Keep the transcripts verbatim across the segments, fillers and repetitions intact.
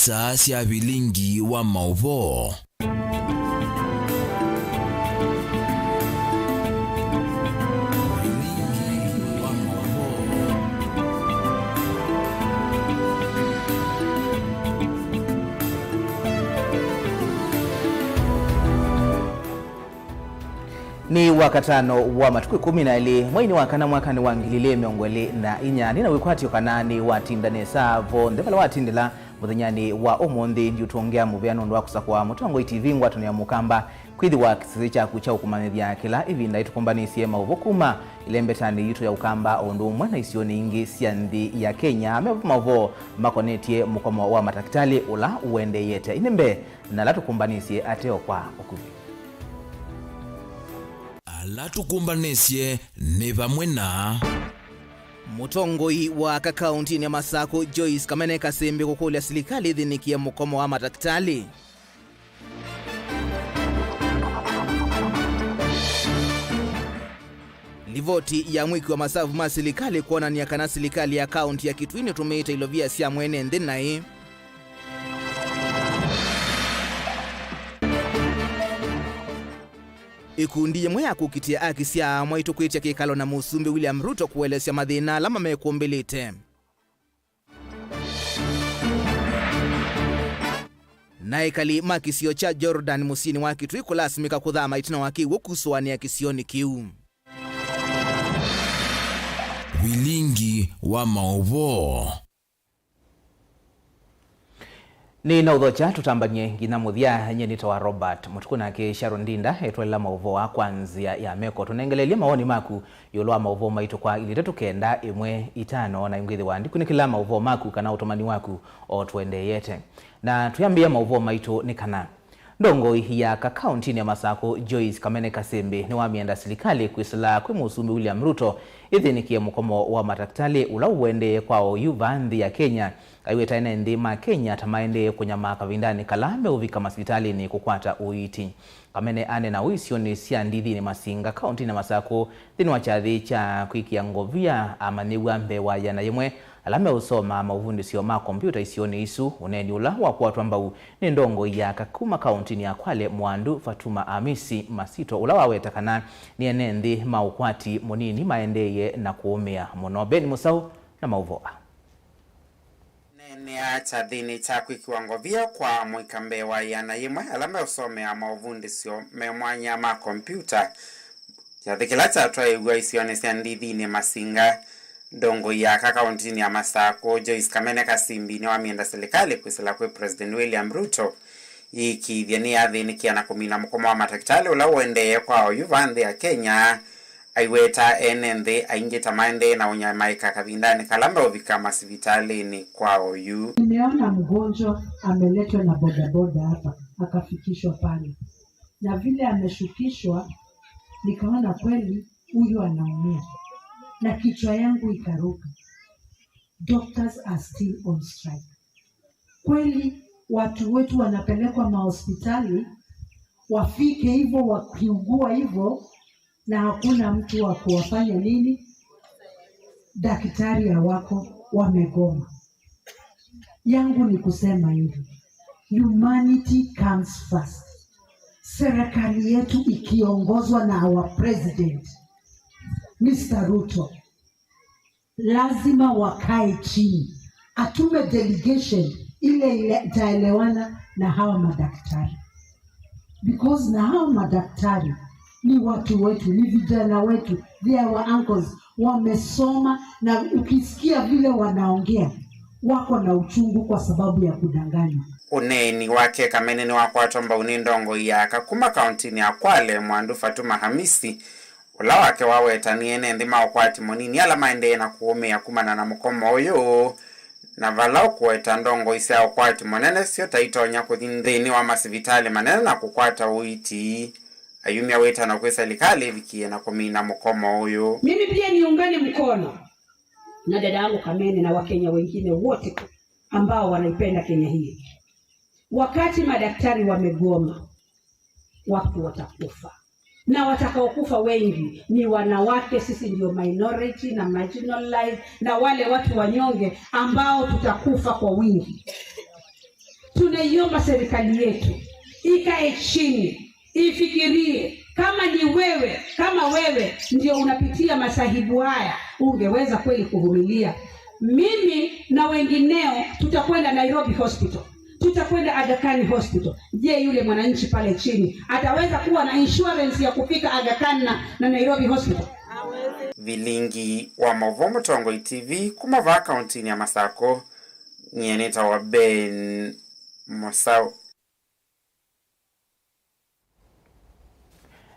Saa sya vilingi wa maũvoo. Nĩ Wakatano wa matukũ ĩkũmi na elĩ, mweinĩ wa kana, mwakanĩ wa ngili ilĩ mĩongo ĩlĩ na inya. Nĩ na wĩkwatyo kana nĩwatinda nesa vonthe vala watindĩla mũthenyanĩ wa ũmũnthĩ. Ndiũtũngĩa mũvea nũndũ wa kũsakũa Mũtongoi T V ngwatanĩo ya Mũkamba kwĩthĩwa kĩsese kyaku kya ũkũmanyĩthya kĩla ĩvinda ĩtũkũmbanĩsye maũvoo kuma ĩlembetanĩ yitũ ya Ũkamba, o ũndũ ũmwe na isionĩ ingĩ sya nthĩ ya Kenya. Amwe maũvoo makonetye mũkomo wa matakĩtalĩ ũla ũendeeyete. Ĩndĩ mbee na ala tũkũmbanĩsye ateo kwa ũkuvĩ. Ala tũkũmbanĩsye nĩ vamwe na. Mũtongoi wa aka kaũntĩnĩ ya Masakũ, Joyce Kamene Kasembe, kũkũlya silikalĩ ĩthĩnĩkĩe mũkomo wa matakĩtalĩ. Livoti ya mwĩki wa masavu ma silikalĩ kwonany'a kana silikalĩ ya kaũntĩ ya Kitui nĩtũmĩĩte ilovia sya mwene nthĩ naĩ. Ĩkundi yĩmwe ya kũkitĩa aki sya aamwa ĩtũkwĩtya kĩkalo na Mũsumbĩ William Ruto kũelesya mathĩna ala mamekũmbĩlĩte. Na ekali ma kĩsio kya Jordan mũsyĩnĩ wa Kitui kũlasimĩka kũthama ĩtina wa kĩw'ũ kusũanĩa kĩsionĩ kĩu. Vilingi wa maũvoo. Nĩ na ũthokya tũtambany'e nginya mũthya. Nyie nĩtawa Robert Mũtukũ, nake Sharon Ndinda etwaĩla maũvoo aa kwa nzĩa ya meko. Tũnengelelye mawoni maku ĩũlũ wa maũvoo maitũ kwa ilĩ itatũ kenda ĩmwe itano, na ingwĩthĩwa ndikunĩkĩla maũvoo maku kana ũtũmani waku o tũendeeyete. Na twĩambĩĩa maũvoo maitũ nĩ kana Ndongoi ya aka kaũntĩnĩ ya Masakũ, Joyce Kamene Kasembe, nĩwamĩenda silikalĩ kwĩsĩla kwĩ Mũsumbĩ William Ruto ĩthĩnĩkĩe mũkomo wa matakĩtalĩ ũla ũendee kwa oyu vaa nthĩ ya Kenya. Aiweta ene nthĩ ma Kenya ta maendee kũnyamaa kavindanĩ kala meũvika masivitalĩnĩ kũkwata ũiiti. Kamene aneena ũu isionĩ sya Ndithinĩ Masinga, kaũntĩnĩ ya Masakũ, nthĩnĩ wa kyathĩ kya kwĩkĩa ngovia amanyĩw'a mbee wa yĩana yĩmwe ala meũsoma maũvundĩsyo ma kombiũta isionĩ isu. Ũneeni ũla wakwatwa mbau nĩ ndongoi ya aka kuma kaũntĩnĩ ya Kwale, Mwandu Fatuma Amisi Masito, ũla waweta kana nĩ ene nthĩ ma ũkwati mũnini maendeeye na kũũmĩa mũno. Ben Mũsaũ na maũvoo aa. Neenea kyathĩnĩ kya kwĩkĩwa ngovia kwa amũika mbee wa yĩana yĩmwe ala meũsomea maũvundĩsyo me mwanya ma kombiũta. Kyathĩ kĩla kyatwaĩĩw'a isionĩ sya Ndithinĩ Masinga, ndongoi ya aka kaũntĩnĩ ya Masakũ, Joyce Kamene Kasembe, nĩwamĩenda silikalĩ kwĩsĩla kwĩ President William Ruto ĩĩkĩĩthye nĩyathĩnĩkĩa na kũmina mũkomo wa matakĩtalĩ ũla ũendee kwa oyu vaa nthĩ ya Kenya. Aiweta ene nthĩ aingĩ ta maendee na ũnyamaĩka kavindanĩ kala meũvika masivitalĩnĩ kwa oyu. Nimeona mgonjwa ameletwa na bodaboda hapa, akafikishwa pale. Na vile ameshukishwa, nikaona kweli huyu anaumia. Na kichwa yangu ikaruka. Doctors are still on strike. Kweli watu wetu wanapelekwa mahospitali, wafike hivyo, wakiugua hivyo, na hakuna mtu wa kuwafanya nini? Daktari hawako, wamegoma. Yangu ni kusema hivi, humanity comes first. Serikali yetu ikiongozwa na our president, Mister Ruto, lazima wakae chini, atume delegation ile, ile itaelewana na hawa madaktari, because na hawa madaktari ni watu wetu, ni vijana wetu, they are our uncles, wamesoma, na ukisikia vile wanaongea, wako na uchungu kwa sababu ya kudanganywa. Ũneeni wake Kamene nĩwakwatwa mbau nĩ ndongoi ya aka kuma kaũntĩnĩ ya Kwale, Mwandu Fatuma Hamisi, ũla wake waweta nĩ ene nthĩ ma ũkwati mũnini ala maendee na kũũmĩa kumana na mũkomo ũyũ, na vala ũkũweta ndongoi sya ũkwati mũnene syo ta itonya kũthi nthĩnĩ wa masivitalĩ manene na kũkwata ũiiti. Ayumya wĩtano kwĩ selikalĩ ĩvikĩe na kũmina mũkomo ũyũ. Mimi pia niungane mkono na dada yangu Kamene na Wakenya wengine wote ambao wanaipenda Kenya hii. Wakati madaktari wamegoma, watu watakufa. Na watakaokufa wengi ni wanawake, sisi ndio minority na marginalized, na wale watu wanyonge ambao tutakufa kwa wingi. Tunaiomba serikali yetu ikae chini, ifikirie kama ni wewe, kama wewe ndio unapitia masaibu haya, ungeweza kweli kuvumilia? Mimi na wengineo tutakwenda Nairobi Hospital, tutakwenda Aga Khan Hospital. Je, yule mwananchi pale chini ataweza kuwa na insurance ya kufika Aga Khan na, na Nairobi Hospital? Vilingi wa maũvoo Mũtongoi T V kuma vaa kauntinĩ ya Masako, nyie nĩtawa Ben Mosau.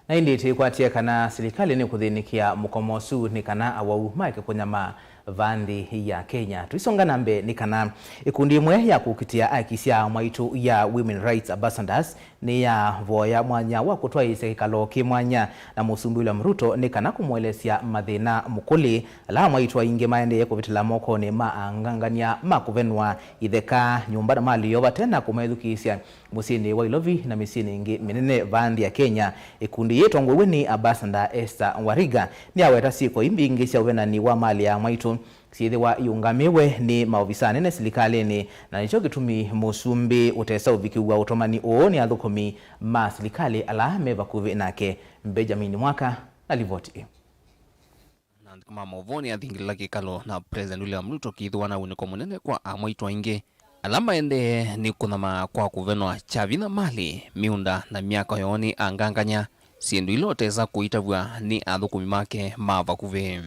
Na ĩndĩ tĩkwatĩe kana silikalĩ nĩkũthĩnĩkĩa mũkomo ũsu nĩ kana awau maeke kũnyama vaa nthĩ ya Kenya. Tũisonga na mbee nĩ kana ĩkundi ĩmwe ya kũkitĩa aki sya mwaitũ ya Women Rights Ambassadors nĩyavoya mwanya wa kũtwaĩĩsya kĩkalo kĩ mwanya na Mũsumbĩ William Ruto nĩ kana kũmũelesya mathĩna mũkũlĩ ala mwaitũ aingĩ maendee kũvĩtĩla mokonĩ ma angangany'a ma kũvenwa itheka, nyũmba na mali yoo vate na kũmethukĩĩsya mũsyĩnĩ wa Ilovi na mĩsyĩnĩ ĩngĩ mĩnene vaa nthĩ ya Kenya. Ĩkundi yĩĩ ĩtongoew'e nĩ Ambassador Esther Wariga nĩyaweta syĩko ii mbingĩ sya ũvenani wa mali ya mwaitũ syĩthĩwa iũngamĩwe nĩ maovisa anene silikalĩnĩ, na nĩkyo kĩtumi mũsumbĩ ũtesa ũvikĩw'a ũtũmani ũũ nĩ athũkũmi ma silikalĩ ala me vakuvĩ nake. Benjamin Mwaka na livoti ĩĩ. Na andĩki ma maũvoo nĩathingĩlĩla kĩkalo na President William Ruto kĩithĩwa na ũnĩko mũnene kwa amwaitũ aingĩ ala maendee nĩ kũnyamaa kwa kũvenwa kyavi na mali, mĩũnda na myako yoo nĩ angangany'a, syĩndũ ila ũtesa kũitavw'a nĩ athũkũmi make ma vakuvĩ.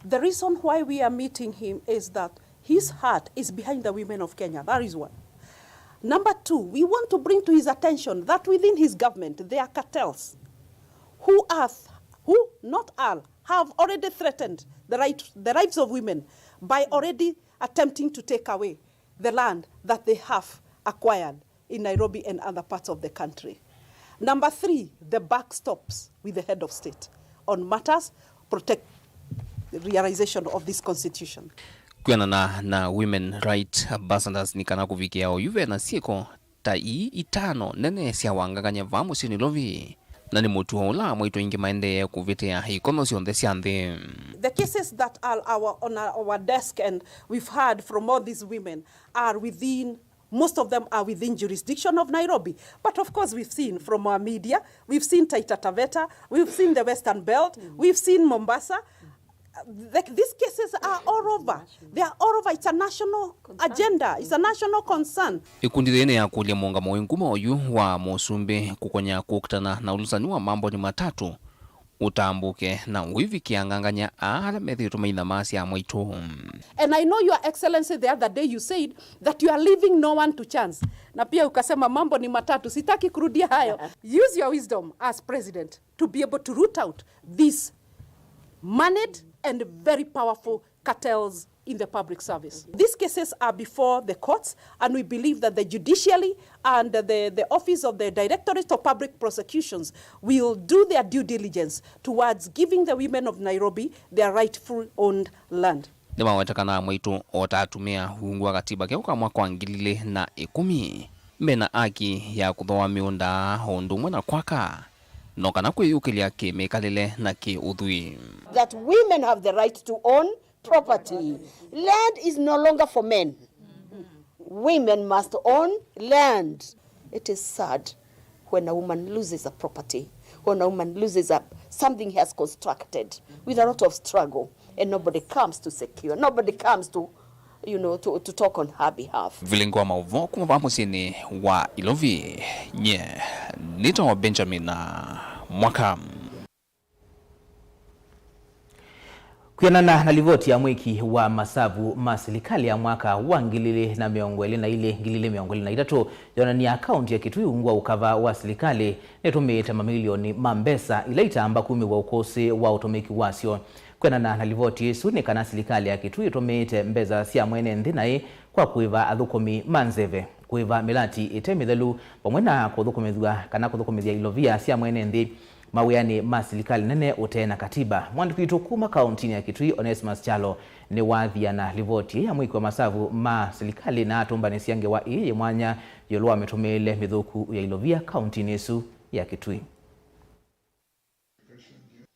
The reason why we are meeting him is that his heart is behind the women of Kenya. That is one. Number two, we want to bring to his attention that within his government there are cartels who are, who, not all, have already threatened the right, the rights of women by already attempting to take away the land that they have acquired in Nairobi and other parts of the country. Number three, the buck stops with the head of state on matters protect the realization of this constitution. Kwĩanana na Women Right Ambassadors nĩ kana kũvikĩa oyu ve na syĩko ta ii itano nene sya wangangany'a vaa mũsyĩ Nairobi, na nĩ mũtuo ũla amwaitũ aingĩ maendee kũvĩtĩa ikonyo syonthe sya nthĩ. The cases that are our, on our, our desk and we've heard from all these women are within, most of them are within jurisdiction of Nairobi. But of course we've seen from our media, we've seen Taita Taveta, we've seen the Western Belt, we've seen Mombasa. The, these cases are all over. They are all over. It's a national agenda. It's a national concern. Ĩkundi yĩĩ nĩyakũlya mũũngamo wĩ nguma oyu wa mũsumbĩ kũkonya kũkitana na ũlũsani wa mambonĩ matatũ ũtambũke na ũivikĩa angangany'a aa ala methĩĩtwe mainyamaa sya mwaitũ. And I know, Your Excellency, the other day you said that you are leaving no one to chance. Na pia ukasema mambo ni matatu. Sitaki kurudia hayo. Use your wisdom as president to be able to root out these moneyed and very powerful cartels in the public service. These cases are before the courts, and we believe that the judiciary and the, the office of the Directorate of Public Prosecutions will do their due diligence towards giving the women of Nairobi their rightful owned land. Nĩmaweta kana mwaitũ o ta atumĩa ungu wa katiba keũ ka mwaka wa ngili ilĩ na ĩkũmi mena aki ya kũthooa mĩũnda o ũndũ ũmwe na kwaka, no kana kwĩyũkĩlya kĩ-mĩkalĩle na kĩ-ũthwii. That women have the right to own property. Land is no longer for men. Women must own land. It is sad when a woman loses a property, when a woman loses a, something he has constructed with a lot of struggle, and nobody comes to secure, nobody comes to, you know, to, to talk on her behalf. Vilingi wa maũvoo kuma vaa mũsyĩnĩ wa Ilovi, nye nĩtawa Benjamin Mwaka. Kwĩanana na livoti ya mwĩki wa masavu ma silikalĩ ya mwaka wa ngili ilĩ na mĩongo ĩlĩ na ilĩ, ngili ilĩ mĩongo ĩlĩ na itatũ, yonany'a akaunti ya Kitui ungu wa ũkava wa silikalĩ nĩtũmĩĩte mamilioni ma mbesa ila itamba kumĩw'a ũkũsĩ wa ũtũmĩki wasyo. Kwĩanana na livoti ĩsu, nĩ kana silikalĩ ya Kitui ĩtũmĩĩte mbesa sya mwene nthĩ naĩ kwa kũĩva athũkũmi ma nzeve, kũĩva mĩlati ĩte mĩthelu, vamwe na kũthũkũmĩthw'a kana kũthũkũmĩthya ilovia sya mwene nthĩ mawĩanĩ ma silikalĩ nene ũtee na katiba. Mwandĩki witũ kuma kauntinĩ ya Kitui, Onesmus Kyalo, nĩwathia na livoti ya mwĩki wa masavu ma silikalĩ na atũmbanĩsya ngewa ĩĩ yĩ mwanya ĩũlũ wa mĩtũmĩĩle mĩthũku ya ilovia kauntinĩ ĩsu ya Kitui.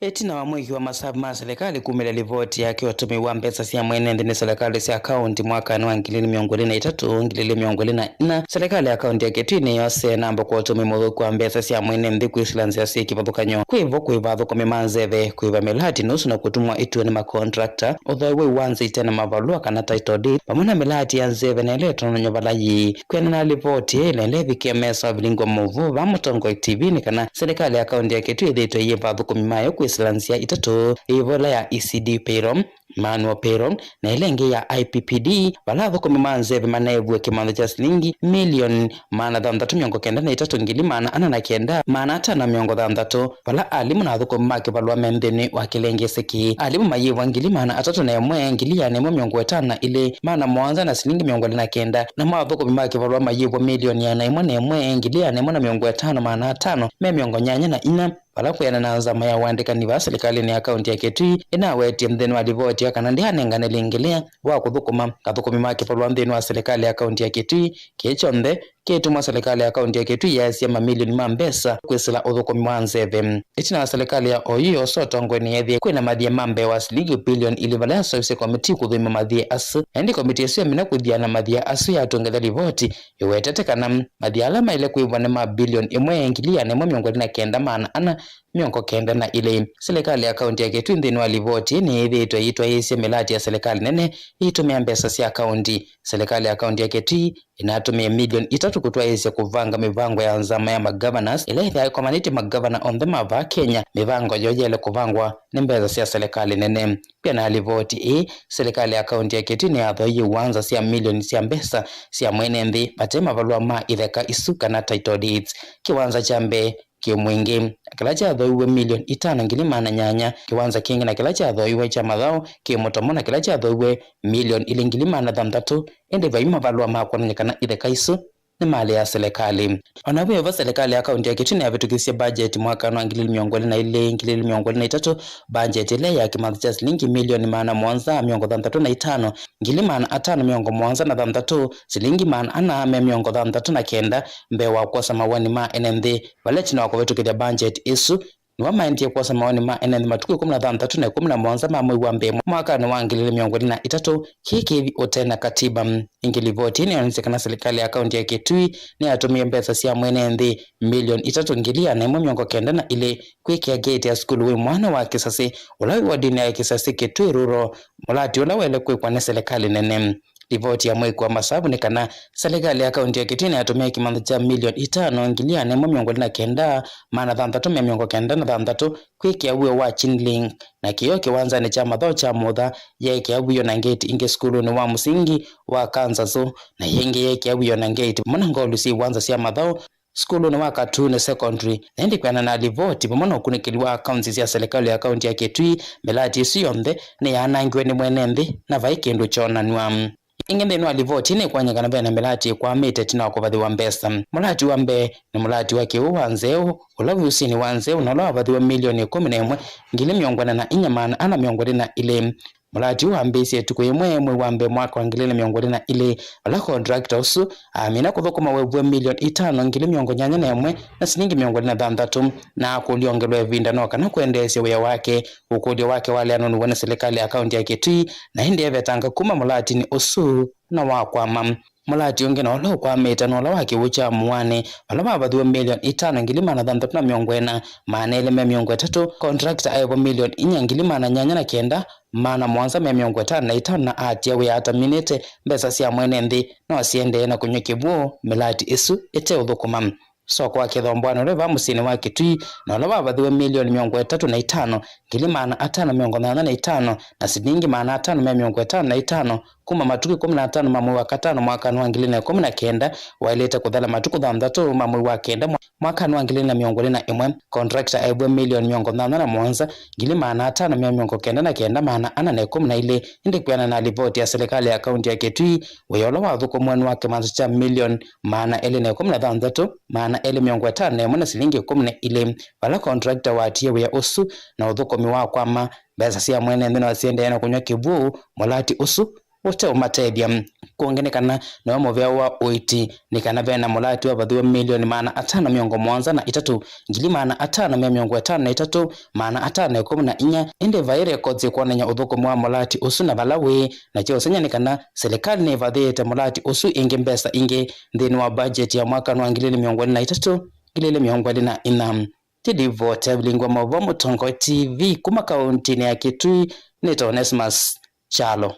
Ĩtina wa mũĩkĩĩo wa masavu ma silikalĩ kumĩlya livoti yake ũtũmĩi wa mbesa sya mwene nthĩ nĩ silikalĩ sya kaũnti mwakanĩ wa ngili ili mĩongo ĩlĩ na itatũ, ngili ili mĩongo ĩlĩ na ĩna, silikalĩ ya kaũnti ya Kitui nĩyosee namba kwa ũtũmĩi mũthũku wa mbesa sya mwene nthĩ kwĩsĩla nzĩa syĩ kĩvathũkany'o. Kwĩ vo kũĩva athũkũmi ma nzeve, kũĩva mĩlati nusu na kũtũmwa ituo nĩ makontrakta, ũthooe wa iwanza ite na mavalũa kana title deed, vamwe na mĩlati ya nzeve na ĩla ĩtonany'o vala yĩĩ. Kwĩanana na livoti ĩĩ, ĩla ĩvikie mesa wa vilingi wa maũvoo va Mũtongoi T V nĩ kana silikalĩ ya kaũnti ya Kitui ĩthĩĩtwe ĩyĩva athũkũmi mayo kwĩsĩla nzĩa itatũ, ĩvo ĩla ya E C D payroll, manual payroll, na ĩla ĩngĩ ya I P P D, vala athũkũmi ma nzeve manaĩvw'e kĩmanthũ kya silingi milioni maana thanthatũ mĩongo kenda na itatũ, ngili maana ana na kenda, maana atano mĩongo thanthatũ, vala alimũ na athũkũmi ma kĩvalũa me nthĩnĩ wa kĩlengese kĩĩ. Alimũ mayĩvwa ngili maana atatũ na ĩmwe, ngili ĩana ĩmwe mĩongo ĩtano na ilĩ, maana mũonza na silingi mĩongo ĩlĩ na kenda, namo athũkũmi ma kĩvalũa mayĩvwa milioni ĩana ĩmwe na ĩmwe, ngili ĩana ĩmwe na mĩongo ĩtano, maana atano me mĩongo nyanya na inya, vala kwĩanana na nzama ya ũandĩkani vaa silikalĩnĩ ya kaũnti ya Kitui ĩnawetie nthĩnĩ wa livoti ya kana ndĩanengane lĩngĩlĩa wa kũthũkũma athũkũmi ma kĩvalũa nthĩnĩ wa silikalĩ ya kaũnti ya Kitui. Kĩĩ kyonthe kĩtũmwa silikalĩ ya kaũnti ya Kitui yaasya mamilioni ma mbesa kwĩsĩla ũthũkũmi wa nzeve. Ĩtina wa silikalĩ ya oyu yosa ũtongoi nĩyeethĩie kwĩna mathia ma mbee wa silingi bilioni ilĩ vala yaseũvisye komitii kũthũima mathia asu. Na ĩndĩ komitii ĩsu yamina kũthiana mathia asu yatũngĩtha livoti ĩwetete kana mathia ala maĩle kwĩvwa nĩ ma bilioni ĩmwe, ngili ĩana ĩmwe mĩongo ĩlĩ na kenda, maana ana mĩongo kenda na ilĩ. Silikalĩ ya kaũnti ya Kitui nthĩnĩ wa livoti nĩyĩthĩĩtwe ĩitwaĩĩsya mĩlati ya silikalĩ nene ĩitũmĩa mbesa sya kaũnti. Silikalĩ ya kaũnti ya Kitui ĩnatũmĩe milioni itatũ kũtwaĩĩsya kũvanga mĩvango ya nzama ya magavanas ĩla ĩthĩawa ĩkomanĩtye magavana onthe ma vaa Kenya. Mĩvango yoo yaĩle kũvangwa nĩ mbesa sya silikalĩ nene. Kwĩanana na livoti ĩĩ, silikalĩ ya kaũnti ya Kitui nĩyathooie iwanza sya milioni sya mbesa sya mwene nthĩ vate mavalũa ma itheka isu kana title deeds. Kĩwanza kya mbee kĩ Mwingĩ, na kĩla kyathooiw'e milioni itano ngili maana nyanya. Kĩwanza kĩngĩ na kĩla kyathooiw'e kya Mathaũ kĩ Mũtomo, na kĩla kyathooiw'e milioni ilĩ ngili maana thanthatũ, ĩndĩ vai mavalũa ma kwonany'a kana itheka isu nĩ malĩ ya silikalĩ. O na vau vo, silikalĩ ya kaũnti ya Kitui nĩyavĩtũkisye mbanjeti mwakanĩ wa ngili ili mĩongo ĩlĩ na ilĩ, ngili ili mĩongo ĩlĩ na itatũ, mbanjeti ĩla ya kĩmanthũ kya silingi milioni maana mũonza mĩongo thanthatũ na itano, ngili maana atano mĩongo mũonza na thanthatũ, silingi maana ana me mĩongo thanthatũ na kenda, mbee wa kwosa mawoni ma ene nthĩ. Vala ĩtina wa kũvĩtũkĩthya mbanjeti ĩsu, nĩvo maendie kwosa mawoni ma ene nthĩ matukũ ĩkũmi na thanthatũ na ĩkũmi na mũonza ma mwei wa mbee mwakanĩ wa ngili ili mĩongo ĩlĩ na itatũ, kĩĩ kĩthi ũte na katiba. Ĩngĩ, livoti ĩĩ nĩyonisye kana silikalĩ ya kaũnti ya Kitui nĩyatũmĩie mbesa sya mwene nthĩ milioni itatũ ngili ĩana ĩmwe mĩongo kenda na ilĩ kwĩkĩa ngeti ya sukulu wĩ mwana wa Kĩsasĩ, ũla wĩ wodinĩ ya Kĩsasĩ Kitui Rural, mũlati ũla waĩle kwĩkwa nĩ silikalĩ nene. Livoti ya mũĩkĩĩo wa masavu nĩ kana silikalĩ ya kaũnti ya Kitui nĩyatũmĩe kĩmanthũ kya milioni itano ngili ĩana ĩmwe mĩongo ĩlĩ na kenda, maana thanthatũ me mĩongo kenda na thanthatũ kwĩkĩa wĩoo wa chain link, na kĩoo kĩwanzanĩ kya Mathaũ kya Mũtha, yeekĩa wĩoo na ngeti ingĩ sukulunĩ wa mũsingi wa Kanzasũ, na ĩngĩ yeekĩa wĩoo na ngeti vamwe na ngolu sya iwanza sya Mathaũ sukulunĩ wa Katune Secondary. Na ĩndĩ kwĩanana na livoti vamwe na ũkunĩkĩli wa akaunti sya silikalĩ ya kaũnti ya Kitui, mĩlati ĩsu yonthe nĩyaanangiwe nĩ mwene nthĩ na vai kĩndũ kyoonanw'a. Ĩngĩ, nthĩnĩ wa livoti nĩkwany'a kana ve na mĩlati ĩkwamĩte ĩtina wa kũvathĩwa mbesa. Mũlati wa mbee nĩ mũlati wa kĩw'ũ wa Nzeũ, ũla wĩ ũsĩnĩ wa Nzeũ, na ũla wavathiwe milioni ĩkũmi na ĩmwe, ngili mĩongo ĩna na inya, maana ana mĩongo ĩlĩ na ilĩ. Mũlati ũũ wambĩĩisye ĩtukũ yĩmwe mwei wa mbee mwaka wa ngili ili mĩongo ĩlĩ na ilĩ, vala contractor ũsu amina kũthũkũma wevuwe milioni itano, ngili mĩongo nyanya na ĩmwe, na silingi mĩongo ĩlĩ na thanthatũ, na akũlya ongelwe ĩvinda no kana kũendeesya wĩa wake. Ũkũlyo wake waleanũniw'e nĩ silikalĩ ya kaũnti ya Kitui, na ĩndĩ evetanga kuma mũlatinĩ ũsu na wakwama. Mũlati ũngĩ na ũla ũkwamĩte nĩ ũla wa kĩw'ũ kya Mũanĩ, vala wavathiwe milioni itano, ngili maana thanthatũ na mĩongo ĩna, maana elĩ me mĩongo ĩtatũ. Contractor aĩvwa milioni inya, ngili maana nyanya na kenda, maana mũonza me mĩongo ĩtano na itano, na atia wĩa ataminĩte mbesa sya mwene nthĩ no siendee na kũnyw'a kĩw'ũ mĩlati ĩsu ĩteũthũkũma. Soko wa Kĩthombwanĩ ũla wĩ vaa mũsyĩnĩ wa Kitui, na ũla wavathiwe milioni mĩongo ĩtatũ na itano, ngili maana atano mĩongo nyanya na itano, na silingi maana atano me mĩongo ĩtano na itano, kuma matukũ ĩkũmi na atano ma mwei wa katano mwakanĩ wa ngili na ĩkũmi na kenda, waĩlĩte kũthela matukũ thanthatũ ma mwei wa kenda mwa-, mwakanĩ wa ngili na mĩongo ĩlĩ na ĩmwe. Contractor aĩvwe milioni mĩongo nyanya na mũonza, ngili maana atano me mĩongo kenda na kenda, maana ana na ĩkũmi na ilĩ. Ĩndĩ kwĩanana na livoti ya silikalĩ ya kaũnti ya Kitui, wĩa ũla wathũkũmwe nĩ wa kĩmanthũ kya milioni maana elĩ na ĩkũmi na thanthatũ, maana elĩ mĩongo ĩtano na ĩmwe na silingi ĩkũmi na ilĩ. Vala contractor watie wĩa ũsu na ũthũkũmi wakwama, mbesa sya mwene nthĩ no siendee na kũnyw'a kĩw'ũ mũlati ũsu ũteũmatethya. Kũngĩ nĩ kana nĩwe mũvea wa ũiiti nĩ kana ve na mũlati wa vathũa milioni maana atano mĩongo mũonza na itatũ, ngili maana atano mĩongo ĩtano na itatũ, maana atano ĩkũmi na inya, ĩndĩ vai rekondi kwonany'a ũthũkũmi wa mũlati ũsu na vala wĩ, na kya ũsengy'a nĩ kana silikalĩ nĩĩvathĩĩte mũlati ũsu ĩngĩ mbesa ingĩ nthĩnĩ wa mbajeti ya mwaka wa ngili ilĩ mĩongo ĩlĩ na itatũ, ngili ilĩ mĩongo ĩlĩ na ĩna. Kĩlivoti ya vilingwa maũvoo Mũtongoi T V kuma kauntinĩ ya Kitui, nĩtawa Onesmus Kyalo.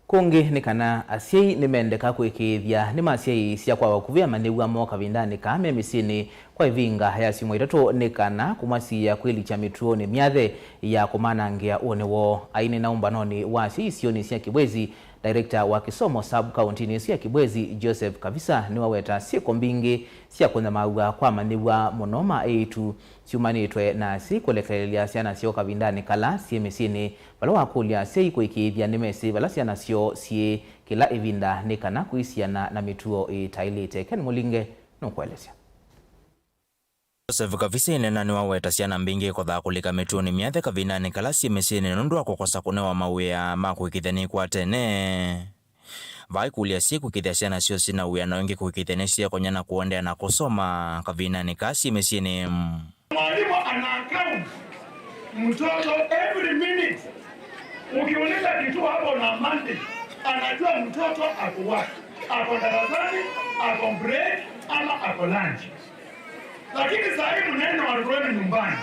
Kũngĩ nĩ kana asyai nĩmendeka kũĩkĩĩthya nĩmasyaĩĩsya kwa vakuvĩ amanyĩw'a moo kavindanĩ kaa me mĩsyĩnĩ kwa ĩvinga ya syumwa itatũ nĩ kana kũmasiĩĩa kwĩlikya mĩtuonĩ myathe ya kũmanangĩa ũnĩ woo. Aineena ũmbanonĩ wa asyai isionĩ sya Kibwezi, director wa kĩsomo sub kauntinĩ ĩsu ya Kibwezi, Joseph Kavisa, nĩwaweta syĩko mbingĩ sya kũnyamaaw'a kwa amanyĩw'a mũno ma eĩtu syumanĩtwe na asyai kũlekelelya syana syoo kavindanĩ kala syĩ mĩsyĩnĩ, vala wakũlya asyai kũĩkĩĩthya nĩmesĩ vala syana syoo syĩ kĩla ĩvinda nĩ kana kwĩsiana na mĩtuo ĩtaĩlĩte. Ken Mũlinge nũkũelesya. Joseph Kavisa aineena nĩwaweta syana mbingĩ ikothaa kũlika mĩtuonĩ myathe kavindanĩ kala syĩ mĩsyĩnĩ nũndũ wa kũkosa kũnewa mawĩa ma kũĩkĩĩthya nĩikwatene. Vaikũlya syĩ kũĩkĩĩthya syana syoo syĩ na wĩana ũingĩ kũĩkĩĩthya nĩsyekonya na kũendeea na kũsoma kavindanĩ kaa syĩ mĩsyĩnĩ. Mwalimu ana account mtoto every minute. Ukiuliza kitu hapo na Monday, anajua mtoto ako wapi, ako darasani, ako break ama ako lunch. Lakini saa hii mnaenda watoto wenu nyumbani,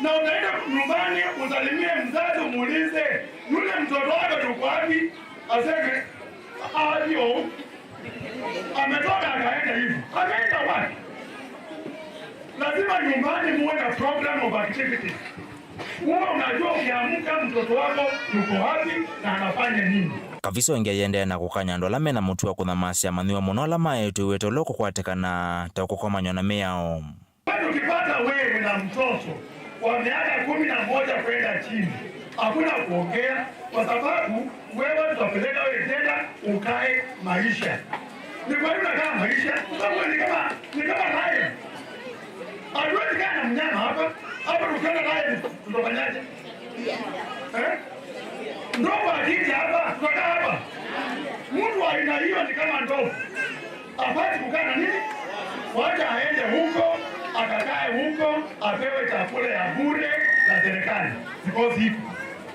na unaenda nyumbani usalimie mzazi, umuulize yule mtoto wako yuko wapi, aseme alio ametoka akaenda hivi. Ameenda wapi? Lazima nyumbani muwe na program of activities. Huwa unajua ukiamka mtoto wako yuko wapi na anafanya nini. Kavisa ĩngĩ aiendeea na kũkany'a andũ ala mena mũtuo wa kũthamaasya amanyĩw'a mũno ala maetwe iweta ũla ũkũkwatĩkana ta ũkũkomanywa na mĩao. Tukipata wewe na mtoto wa miaka kumi na moja kwenda chini, hakuna kuongea, kwa sababu wewe tutapeleka wewe jela ukae maisha. Ni kwa nini unakaa maisha? Kwa sababu ni kama, ni kama lion. Hatuwezi kaa na mnyama hapa. Hapa tukiona lion, tutafanyaje? Eh? Ndovu akija hapa, tutakaa hapa. Mtu wa aina hiyo ni kama ndovu. Hapati kukaa na nini? Wacha aende huko, akakae huko, apewe chakula ya bure na serikali. Because iko.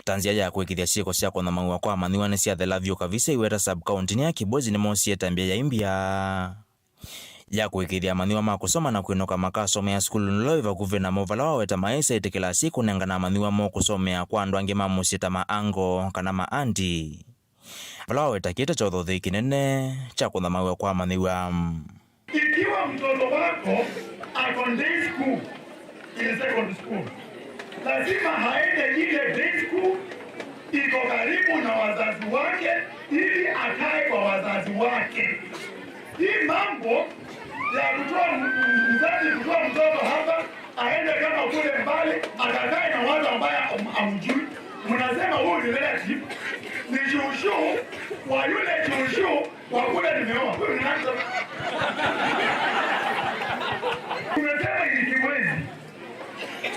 Ta nzĩa ya kũĩkĩĩthya syĩko sya kũnyamaaw'a kwa amanyĩw'a nĩsyathela vyũ, Kavisa aiweta sub-county-nĩ ya Kibwezi nĩmoosie ĩtambya yaĩ mbya ya kũĩkĩĩthya amanyĩw'a ma kũsoma na kwĩnoka makasomea sukulu nũla wĩ vakuvĩ namo, vala waweta maĩsa ĩtĩkĩla asyai kũnengana amanyĩw'a moo kũsomea kwa andũ angĩ ma mũsyĩ ta ma ango kana ma andi, vala waweta kĩĩ ta kyothothei kĩnene kya kũnyamaaw'a kwa amanyĩw'a. Ikiwa mtoto wako ako day school, in secondary school, lazima aende ile day school iko karibu na wazazi wake ili akae kwa wazazi wake. Hii mambo ya kutoa m-, m-, mzazi kutoa mtoto hapa aende kama kule mbali akakae na watu ambaye am-, amjui, mnasema huyu ni relative, ni shushu wa yule shushu wa kule nimeoa. Huyu ni relative. Tumesema ili kiwezi.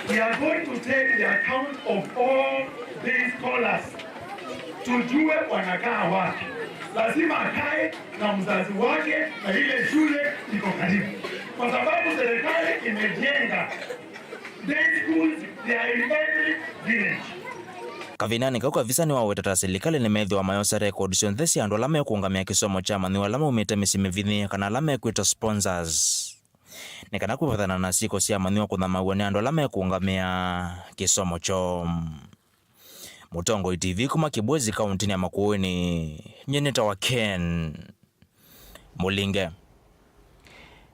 We are going to take the account of all these scholars. Tujue wanakaa wapi. Lazima akae na mzazi wake na ile shule iko karibu. Kwa sababu serikali imejenga day schools, they are in every village. Kavindanĩ kau, Kavisa nĩwaweta ta silikalĩ nĩmethĩwa mayosa rekondi syonthe sya andũ ala mekũũngamĩa kĩsomo kya amanyĩw'a ala maumĩte mĩsyĩ mĩvinyĩe kana ala mekwĩtwa sponsors, nĩ kana kwĩvathana na syĩko sya amanyĩw'a kũnyamaaw'a nĩ andũ ala mekũũngamĩa kĩsomo kyoo. Mũtongoi T V kuma Kibwezi, kauntinĩ ya Makueni, nyie nĩtawa Ken Mũlinge.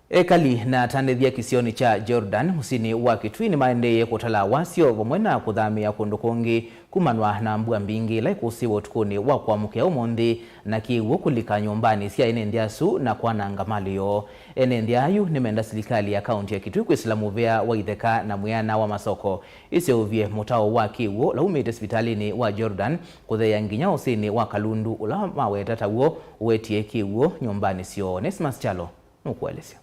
Ekali na atandĩthya kĩsionĩ kya Jordan mũsyĩnĩ wa Kitui nĩmaendeeie kũtala wasyo vamwe na kũthamĩĩa kũndũ kũngĩ kumanwa na mbua mbingĩ ĩla ĩkũsĩĩwa ũtukũnĩ wa kũamũkĩa ũmũnthĩ na kĩw'ũ kũlika nyũmbanĩ sya ene nthĩ asu na kwananga malĩ yoo. Ene nthĩ ayu nĩmenda silikalĩ ya kaunti ya Kitui kwĩsĩla mũvea wa itheka na mwĩana wa masoko ĩseũvye mũtao wa kĩw'ũ ũla umĩte sivitalĩnĩ wa Jordan kũtheea nginya ũsĩnĩ wa Kalundu ũla maweta taw'o ũwetie kĩw'ũ nyũmbanĩ syoo. Onesmus Kyalo nũkũelesya.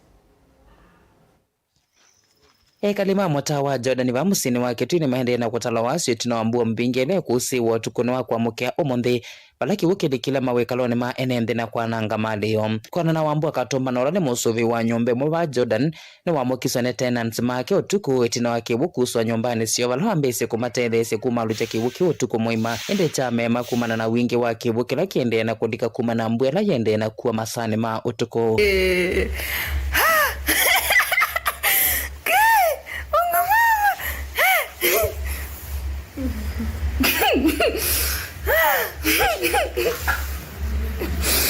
Ekali ma mũtaa wa Jordan va mũsyĩnĩ wa Kitui nĩmaendee na kũtalwa wasyo ĩtina wa mbua mbingĩ ĩla ĩkũsĩĩwa ũtukũnĩ wa kwamũkĩa ũmũnthĩ, vala kĩw'ũ kĩlikile mawĩkalonĩ ma ene nthĩ na kwananga malĩo. Kwanana wa mbua katũmbana ũla nĩ mũsũvĩi wa nyũmba ĩmwe va Jordan, nĩwamũkiswe nĩ tenants make ũtukũ ĩtina wa kĩw'ũ kuswa nyũmbanĩ syoo, vala wambĩĩsye kũmatetheesya kumalũkya kĩw'ũ kĩu ũtukũ mũima. Ĩndĩ kyameema kumana na wingĩ wa kĩw'ũ kĩla kĩendee na kũlika kumana na mbua ĩla yĩendee na kua masaanĩ ma ũtukũ.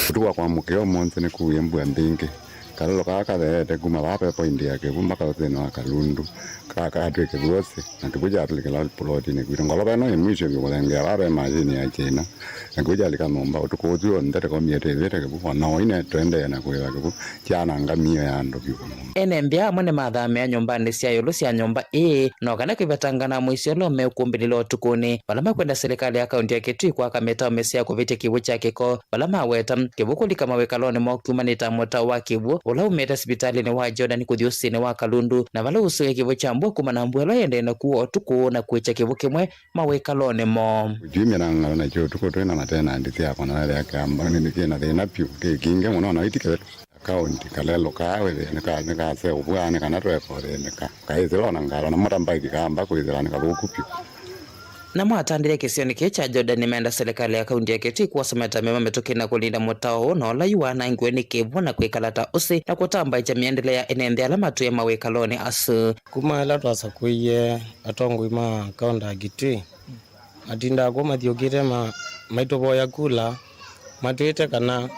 Ũtukũ wa kwamũkĩa ũmũnthĩ nĩkũie mbua mbingĩ. Kalũlũ kaa katheete kuma vaa ve point ya kĩw'ũ mpaka ũthĩnĩ wa Kalundu, ka-, katw'ĩkĩthw'e ũsĩ, na kĩw'ũ kyatũlĩkĩla plotinĩ kwitũ. Ngolova ĩno ĩ mwisho vyũ kũthengea vaa ve machine ya China, na kĩw'ũ kyalika nyũmba. Ũtukũ ũsu w'onthe tũkomie twĩvĩte kĩw'ũ, o na oine tũendee na kũĩva kĩw'ũ, kyananga mĩio ya andũ vyũ. Ene mbya amwe nĩmathamĩa nyũmbanĩ sya ĩũlũ sya nyũmba ĩĩ, no kana kwĩvetangana na mũisyo ũla ũmekũmbĩlĩla ũtukũnĩ, vala makwenda silikalĩ ya kaunti ya Kitui kwaka mĩtao mĩseo ya kũvĩtya kĩw'ũ kya kĩko, vala maweta kĩw'ũ kũlika mawĩkalonĩ moo kyumanĩte na mũtao wa kĩw'ũ ũla umĩte sivitalĩnĩ wa Jordan kũthi ũsĩnĩ wa Kalundu, na vala ũsũĩe kĩw'ũ kya mbua kuma na mbua ĩla yendee na kua ũtukũ na kwĩkya kĩw'ũ kĩmwe mawĩkalonĩ moo. Jumia na ng'ala nakyo ũtukũ twĩ na matenanti syakwa na wethĩa kĩamba nĩ kĩna thĩna vyũ, kĩ kingĩ mũno na itikĩvetwa. Kaunti kalelũ kaa wĩthĩe nĩka-, nĩkaseũvw'a nĩ kana tweka ũthĩnĩka. Kaĩsĩla ona ngalo na mota mbaiki kaamba kwĩthĩla nĩ kathũku vyũ. Namo atandĩthya kĩsionĩ kĩĩ kya Jordan nĩmenda silikalĩ ya kaunti ya Kitui kwosa meta mema mĩtũkĩ na kũlinda mũtao ũũ na ũla yu wanangiwe nĩ kĩw'ũ na kwĩkala ta ũsĩ na kũtambaĩkya mĩendele ya ene nthĩ ala matwĩe mawĩkalonĩ asu. Kuma ĩla twasakũie atongoi ma kaunti ya Kitui, matindaa kũu mathyũkĩte ma-, maitũvoya kula, matwĩte kana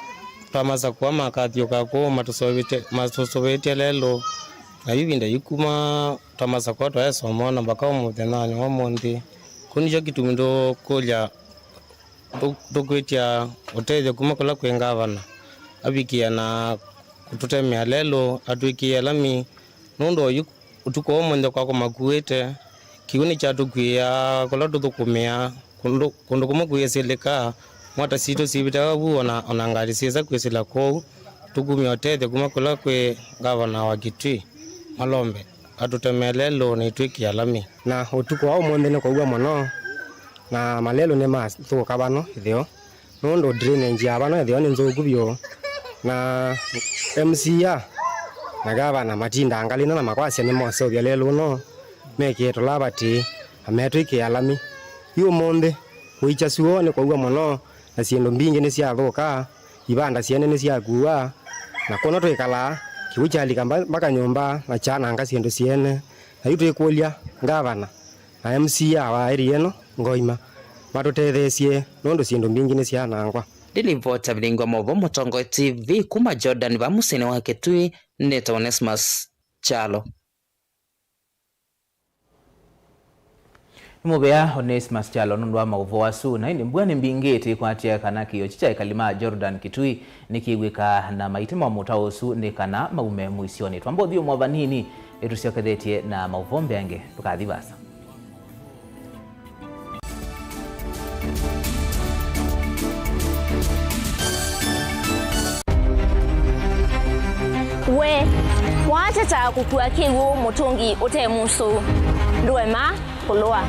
twamasakũa makathyũka kũu matũsũvĩtye, matũsũvĩtye lelũ. Na yu ĩvinda yĩu kuma twamasakũa twaesoma na mpaka mũthenyanĩ wa ũmũnthĩ. Kĩu nĩkyo kĩtumi tũkũlya, tũ-, tũkwĩtya ũtethyo kuma kũla kwĩ ngavana, avikĩe na kũtũtemea lelũ, atwĩkĩe lami, nũndũ oyu ũtukũ wa ũmũnthĩ kwakwa makuĩte, kĩw'ũ nĩkyatũkuĩaa kũla tũthũkũmĩaa, kũndũ, kũndũ kũmwe kũyĩsĩlĩka, mota sitũ sivĩtawa vu, ona, ona ngalĩ syĩsa kwĩsĩla kũu. Tũkumya ũtethyo kuma kũla kwĩ ngavana wa Kitui, Malombe, atũtemee lelũ na itwĩkĩa lami. Na ũtukũ wa ũmũnthĩ nĩ kũua mũno, na malelũ nĩmathũka vano ĩtheo. Nũndũ drainage ya vano ĩtheo nĩ nthũku vyũ, na M C A na gavana matindaa ngalĩna na makwasya nĩmoseũvya lelũ ũno, mekĩe tũlavati na metwĩkĩa lami. Yu ũmũnthĩ, kũikya syũa nĩ kwaua mũno, na syĩndũ mbingĩ nĩsyathũka, ivanda syene nĩsyakuwa, na kũno twĩkalaa, kĩw'ũ kyalika mba-, mbaka nyũmba na kyananga syĩndũ syene. Na yu twĩkũlya ngavana na M C A wa area ĩno Ngoima matũtetheesye nũndũ syĩndũ mbingĩ nĩsyanangwa. Ndilivota vilingwa maũvoo Mũtongoi T V kuma Jordan va mũsyĩnĩ wa Kitui, nĩtawa Onesmus Kyalo. Nĩ mũvea Onesmus Kyalo nũndũ wa maũvoo asu. Na ĩndĩ mbua nĩ mbingĩ ĩtĩkwatya kana kĩio kyi kya ekali ma Jordan Kitui nĩkĩw'ĩkaa na maitema mũtao ũsu nĩ kana maume mũisyonĩ. Twamba ũthyũmũa vanini, ĩtũsyokethetye na maũvoo mbeange, ndũkathi vasa. We waatata kũkua kĩw'ũ mũtũngi ũte mũsũ, ndũema kũlũa.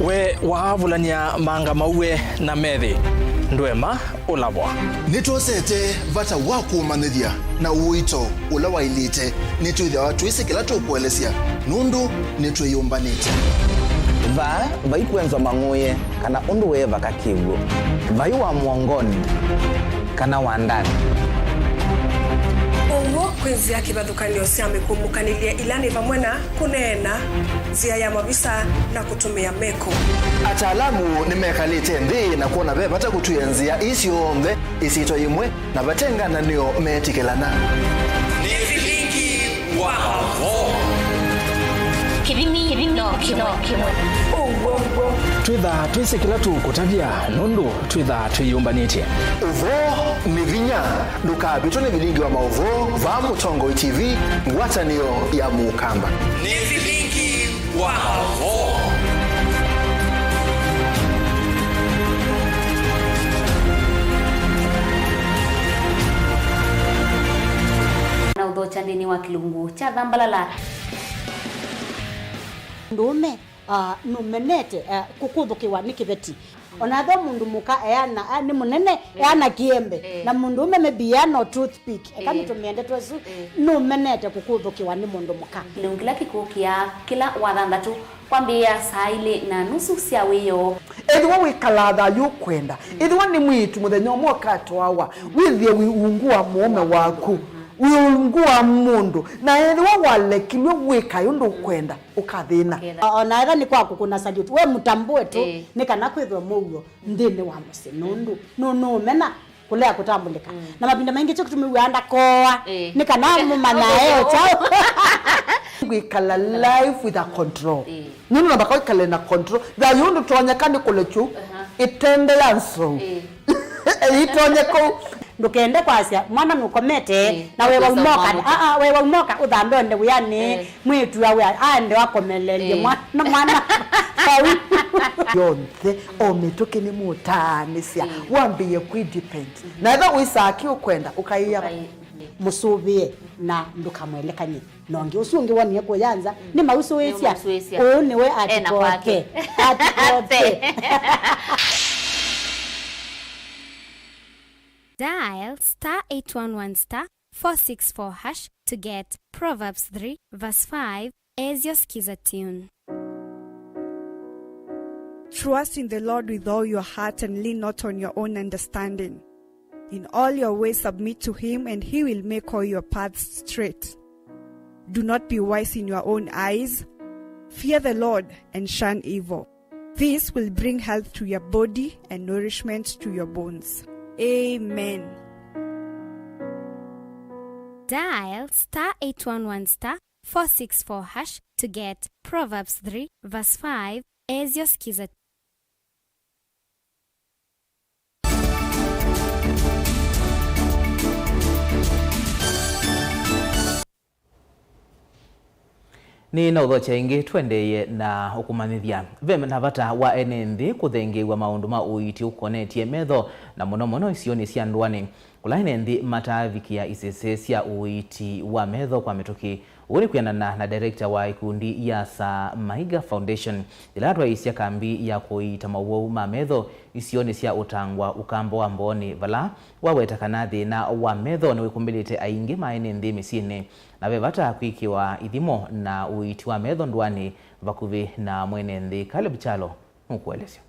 We waavulany'a manga mauwe na methĩ, ndũema ũlavwa. Nĩtwosete vata wa kũũmanyĩthya na ũito ũla waĩlĩte. Nĩtwĩthĩawa twĩsĩ kĩla tũkũelesya, nũndũ nĩtwĩyũmbanĩtye. Vaa vai kwenzwa mang'ũĩe kana ũndũ wĩ vaka kĩw'ũ, vai wa mũongonĩ kana wa ndanĩ. Ũw'o kwĩ nzĩa kĩvathũkany'o sya mĩkũmũkanĩlye ila nĩ vamwe na kũneena, nzĩa ya mavisa, na kũtũmĩa meko. Ataalamu nĩmekalĩte nthĩ na kwona ve vata kũtw'ĩa nzĩa ii syonthe ĩsyĩtwa yĩmwe na vate ngananĩo meetĩkĩlana. Nĩ vilingi wa maũvoo. Kĩthimi, kĩthimi no kĩmwe, kĩmwe. Ũw'o, ũw'o. Twĩthaa twĩsĩ kĩla tũkũtavya nũndũ twĩthaa twĩyũmbanĩtye. Ũvoo nĩ vinya. Ndũkavĩtwe nĩ vilingi wa maũvoo vaa Mũtongoi T V, ngwatanĩo ya Mũkamba. Nĩ vilingi wa maũvoo. Na ũthokya nthĩnĩ wa kĩlungu kya thambalala. Mũndũũme, ah, nũmenete, ah, kũkũthũkĩwa nĩ kĩveti. O na ethĩwa mũndũ mũka eana, ah, nĩ mũnene, eana kĩembe, na mũndũũme maybe eana o toothpick, eka nĩtũmĩe ndeto ĩsu, nũmenete kũkũthũkĩwa nĩ mũndũ mũka. Kĩlungu kĩla kĩkũkĩa kĩla wathanthatũ kwambĩĩa saa ilĩ na nusu sya wĩoo. Ethĩwa wĩkalaa thayũ ũkwenda, ethĩwa nĩ mwĩĩtu mũthenya ũmwe ũkatwawa, wĩthĩe wĩ ungu wa mũũme waku, wĩ ungu wa mũndũ, na ethĩwa walekilw'e wĩkae ũndũ ũkwenda, ũkathĩna. O na ethĩwa nĩ kwa kũkũna salute, we mũtambũe tu, nĩ kana kwĩthwe mũuo nthĩnĩ wa mũsyĩ, nũndũ nũ-, nũũmena kũlea kũtambũlĩka. Na mavinda maingĩ kyo kĩtumi wĩaa ndakoa, nĩ kana mũmanyae o kyaũ. Kwĩkala life with a control. Nũndũ na mpaka wĩkale na control. Thayũ ndũtonyeka nĩ kũlekyu ĩtende ya nzou. Ĩitonyeka. Ndũkende kwasya mwana nũkomete na we waumoka. Aa, we waumoka ũthambe onde wĩanĩ. Mwĩĩtu awe aende akomelelye mwana, mwana vau. Yonthe, o mĩtũkĩ nĩmũtaanĩsya, wambĩĩe kwĩdepend. Na ethĩwa wĩsaa kĩ ũkwenda, ũkaĩa mũsũvĩe na ndũkamwelekany'e na ũngĩ. Ũsu ũngĩ wonie kũya nza, nĩmausũĩsya. Ũũ nĩwe atikote. Atikote. Dial star eight one one star four six four hash to get Proverbs three verse five as your Skiza tune. Trust in the Lord with all your heart and lean not on your own understanding. In all your ways submit to him, and he will make all your paths straight. Do not be wise in your own eyes. Fear the Lord and shun evil. This will bring health to your body and nourishment to your bones. Amen. Dial star eight one one star four six four hash to get Proverbs three verse five as your Skiza. Nĩ na ũthokya ĩngĩ tũendeeye na ũkũmanyĩthya. Ve na vata wa ene nthĩ kũthengeew'a maũndũ ma ũiiti ũkonetye metho, na mũno mũno isionĩ sya ndũanĩ, kũla ene nthĩ mataavikĩa isese sya ũiiti wa metho kwa mĩtũkĩ. Ũu nĩ kwĩanana na director wa ikundi ya Sir Maiga Foundation, yĩla atwaĩĩsya kambi ya kũiita mawau ma metho isionĩ sya Ũtangwa, Ũkamba wa Mbooni, vala waweta kana thĩna wa metho nĩwĩkumbĩlĩte aingĩ ma ene nthĩ mĩsyĩnĩ, na ve vata kwĩkĩwa ithimo na ũiiti wa metho ndũanĩ vakuvĩ na mwene nthĩ. Caleb Kyalo nũkũelesya.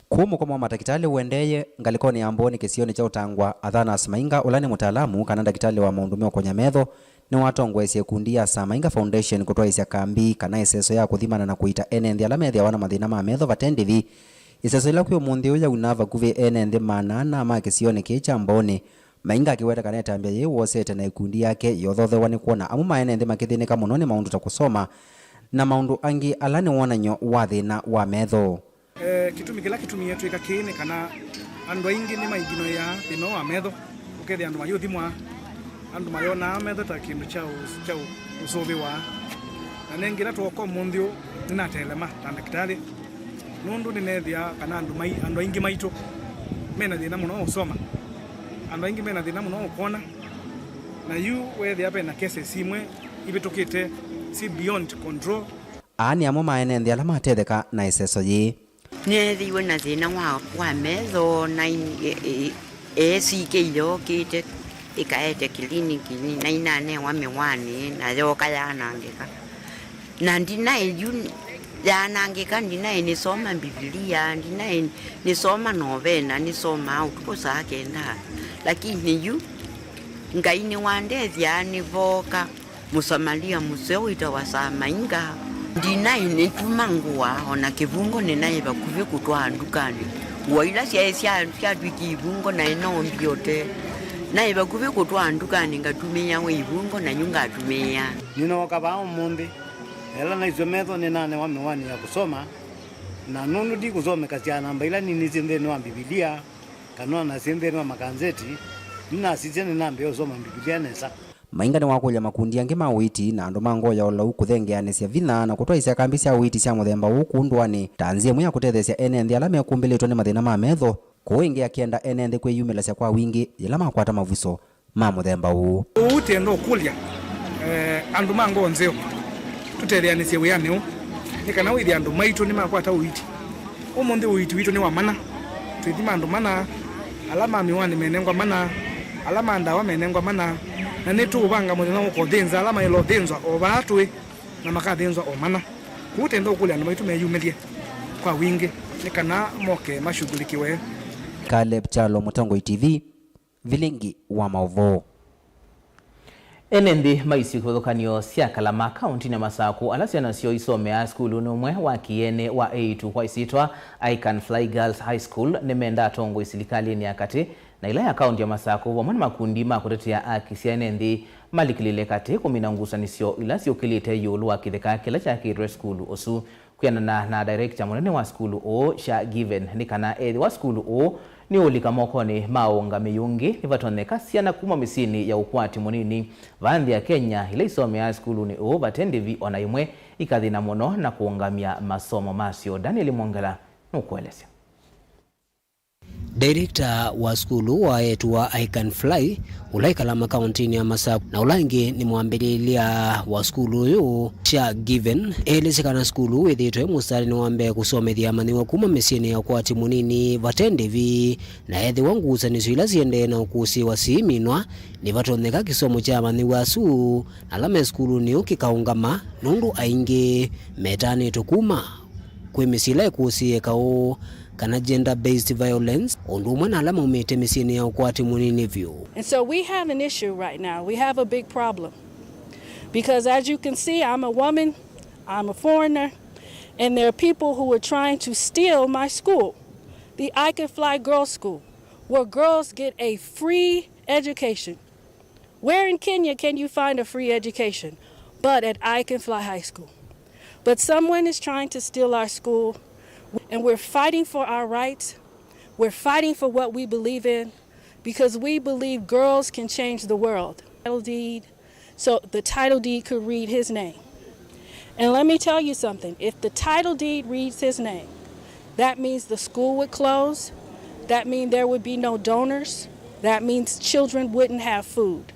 Kũu mũkomo wa matakĩtalĩ ũendeeye ngalĩkonĩ ya Mbooni kĩsionĩ kya Ũtangwa, Athanas Mainga, ũla nĩ mũtaalamu kana ndakĩtalĩ wa maũndũ meũkony'a metho, nĩwatongoesye ĩkundi ya Sir Mainga Foundation kũtwaĩĩsya kambi kana ĩseso ya kũthimana na kũiita ene nthĩ ala methĩawa na mathĩna ma metho vate ndĩvi. Ĩseso yĩla kwĩ ũmũnthĩ ũyũ yauna vakuvĩ ene nthĩ maana ana ma kĩsionĩ kĩĩ kya Mbooni. Mainga akĩweta kana ĩtambya yĩĩ wosete na ĩkundi yake yothothewa nĩ kwona amwe ma ene nthĩ makĩthĩnĩka mũno nĩ maũndũ ta kũsoma na maũndũ angĩ ala nĩ wonany'o wa thĩna wa metho. Eh, kĩtumi kĩla kĩtumie twĩka kĩĩ nĩ kana andũ aingĩ nĩmaiginoĩaa thĩna ũũ wa metho, ũkethĩa andũ mayĩũthimwa, andũ mayonaa metho ta kĩndũ kya ũ-, kya ũ-, ũsũvĩwa. Na nengĩ ĩla twooka ũmũnthĩ ũũ, nĩnatelema ta ndakĩtalĩ, nũndũ nĩneethĩa kana andũ mai-, andũ aingĩ maitũ mena thĩna mũno wa ũsoma. Andũ aingĩ mena thĩna mũno wa ũkwona, na yu weethĩa ve na cases imwe ivĩtũkĩte, si beyond control. Aa nĩ amwe ma ene nthĩ ala matetheka na ĩseso yĩĩ. Nĩneethĩiwe na thĩna wa, wa metho, na in-, e-, e-, eesĩkĩile okĩte ĩkaete kilinikini, na inanewa mĩwani, na yooka yaanangĩka. Na ndinaĩ yu yaanangĩka, ndinaĩ nĩsoma Mbivilia, ndinaĩ nĩsoma novena, nĩsomaa ũtukũ saa kenda. Lakini yu Ngai nĩwandethya, nĩvooka Mũsamalia mũseo wĩtawa Samainga. Ndinaĩ nĩtuma ngũa, o na kĩvungo nĩnaĩ vakuvĩ kũtwaa ndukanĩ. Ngũa ila syaĩ sya, syatw'ĩkie ivungo naĩ no mbiote. Naĩ vakuvĩ kũtwaa ndukanĩ ngatumĩĩa we ivungo, na yu ngatumĩĩa. Nĩnooka vaa ũmũnthĩ, ela naiswe metho nĩnanewa mĩwani ya kũsoma, na nũndũ ndikũsomekasya namba ila ninisye nthĩnĩ wa Mbivilia, kana o na syĩ nthĩnĩ wa makanzeti, nĩnasisya nĩnambĩĩa ũsoma Mbivilia nesa. Mainga nĩwakũlya makundi angĩ ma ũiiti na andũ ma ngoo ya ũlau kũthengeanĩsya vinya na kũtwaĩĩsya kambi sya ũiiti sya mũthemba ũũ kũu ndũanĩ ta nzĩa ĩmwe ya kũtetheesya ene nthĩ ala mekumbĩlĩtwe nĩ mathĩna ma metho Kũu ĩngĩ akĩenda ene nthĩ kwĩyumĩlasya kwa wingĩ yĩla makwata mavuso ma mũthemba ũũ. Ũu twĩenda ũkũlya, eh, andũ ma ngoo nzeo tũtetheanĩsye wĩanĩ ũũ, nĩ kana wĩthĩe andũ maitũ nĩmakwata ũiiti. Ũmũnthĩ ũiiti witũ nĩ wa mana. Twĩthima andũ mana, ala ma mĩwani menengwa mana, ala ma ndawa menengwa mana, na nĩtũũvanga mũthenya wa kũthĩnza ala maĩle ũthĩnzwa o vaa tũĩ, na makathĩnzwa o mana. Kwoou twĩenda ũkũlya andũ maitũ meyumĩlye kwa wingĩ nĩ kana moke mashughulikiwe. Caleb Kyalo, Mũtongoi T V, Vilingi wa maũvoo. Ene nthĩ ma isio kĩvathũkany'o sya Kalama, kaũntinĩ ya Masakũ, ala syana syoo isomeaa sukulunĩ ũmwe wa kĩene wa eĩtu kwa ĩsyĩtwa I Can Fly Girls High School, nĩmendaa atongoi silikalĩnĩ ya katĩ na ĩla ya kaũnti ya Masakũ, vamwe na makundi ma kũtetea aki sya ene nthĩ, malikĩlĩle katĩ kũmina ngusanĩsyo ila syũkĩlĩte ĩũlũ wa kĩtheka kĩla kyakĩtwe sukulu ũsu. Kwĩanana na director mũnene wa sukulu ũũ, Sha Given, nĩ kana ethĩwa sukulu ũũ nĩũũlika mokonĩ ma ũũngamĩi ũngĩ, nĩvatonyeka syana kuma mĩsyĩnĩ ya ũkwati mũnini vaa nthĩ ya Kenya ila isomeaa sukulunĩ ũũ vate ndĩvi o na ĩmwe ikathĩna mũno na kũũngamya masomo masyo. Daniel Mwongela nũkũelesya. Director wa sukulu wa eĩtu wa I Can Fly, ũla wĩ Kalama kaũntinĩ ya Masakũ, na ũla ĩngĩ nĩ mwambĩlĩlya wa sukulu ũyũ, Sha Given, elesye kana sukulu wĩthĩĩtwe mũstarinĩ wa mbee kũsomethya amanyĩw'a kuma mĩsyĩnĩ ya ũkwati mũnini vate ndĩvi, na ethĩwa ngusanĩsyo ila siendee na ũkũsĩĩwa siiminwa, nĩvatonyeka kĩsomo kya amanyĩw'a asu na ala me sukulunĩ ũũ kĩkaũngama, nũndũ aingĩ metanĩtwe kuma kwĩ mĩsyĩ ĩla ĩkũsĩĩe kaũ kana gender-based violence, o ũndũ ũmwe na ala maumĩte mĩsyĩnĩ ya ũkwati mũnini vyũ. And so we have an issue right now. We have a big problem. Because as you can see, I'm a woman, I'm a foreigner, and there are people who are trying to steal my school, the I Can Fly Girls School, where girls get a free education. Where in Kenya can you find a free education but at I Can Fly High School? But someone is trying to steal our school, and we're fighting for our rights. We're fighting for what we believe in because we believe girls can change the world. Title deed, so the title deed could read his name. And let me tell you something, if the title deed reads his name, that means the school would close, that means there would be no donors, that means children wouldn't have food.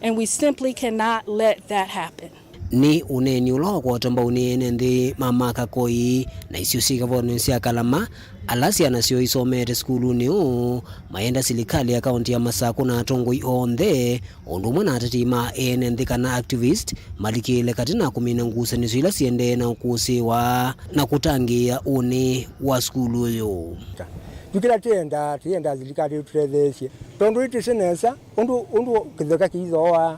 And we simply cannot let that happen. Nĩ ũneeni ũla wakwata mbau nĩ ene nthĩ ma Makakoi na isio syĩ kĩvathũkany'o sya Kalama, ala syana syoo isomete sukulunĩ ũũ, mayenda silikalĩ ya kaũnti ya Masakũ na atongoi onthe, o ũndũ ũmwe na atetei ma ene nthĩ kana activist, malikĩle katĩ na kũmina ngusanĩsyo ila siendee na ũkũsĩĩwa na kũtangĩĩa ũnĩ wa sukulu ũyũ. Yu kĩla tĩendaa, tĩendaa silikalĩ ĩtũtetheesye, tondũ ĩtĩsĩ nesa ũndũ, ũndũ kĩtheka kĩithooa,